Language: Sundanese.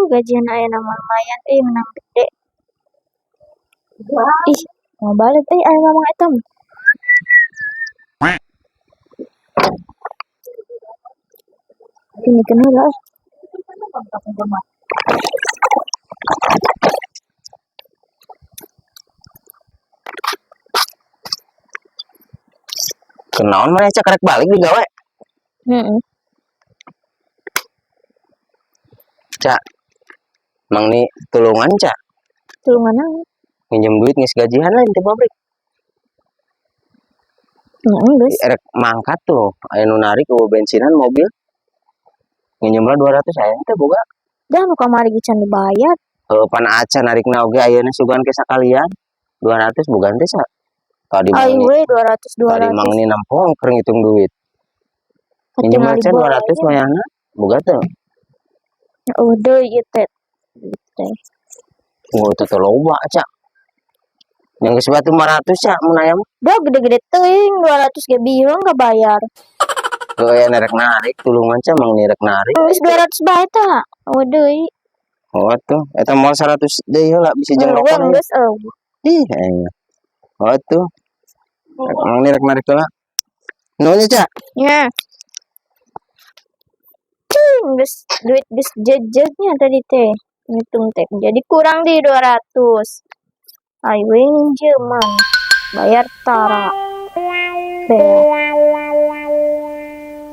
Gajian ayeuna mah lumayan euy, menang gede. Ih, mau balik euy, aya mamang eta mah. Ini heula ah. Kenaon maneh, Cak, karek balik digawe? Heeh. Cak. Mang ni tulungan, Cak. Tulungan naon? Minjem duit geus gajian lain di pabrik. Nya geus. Erek mangkat tuh, aya nu narik eueuh bensinan mobil. Nginjem lah 200 aya teh boga. Dah nu kamari ge can dibayar. Heuh, pan acan narikna oge ayeuna sugan ke sakalian. 200 boga teh sa. Tadi mang Ayo ni we 200 tadi 200. Mang ni nampong keur ngitung duit. Minjem Katingali acan 200 bae. Wayahna boga teu? Eueuh deui ieu teh. Teh. Oh, teu loba, Cak. Yang geus batu 500, Cak, mun aya mah. Dah gede-gede teuing 200 ge bingung kabayar. Heuh, aya rek narik tulungan, Cak, mang ni rek narik. Geus 200 bae tah. Eueuh deui. Oh tuh, eta moal 100 deui heula bisi jeung Eueuh rokok. Geus eueuh. Ih, aya. Oh tuh. Mang ni rek narik heula. Nuhun ya, Cak. Nya. Cing, geus duit geus jejegnya tadi teh. Ngitung teh. Jadi kurang di 200. Ayo we nginjeman. Bayar tara. Teh.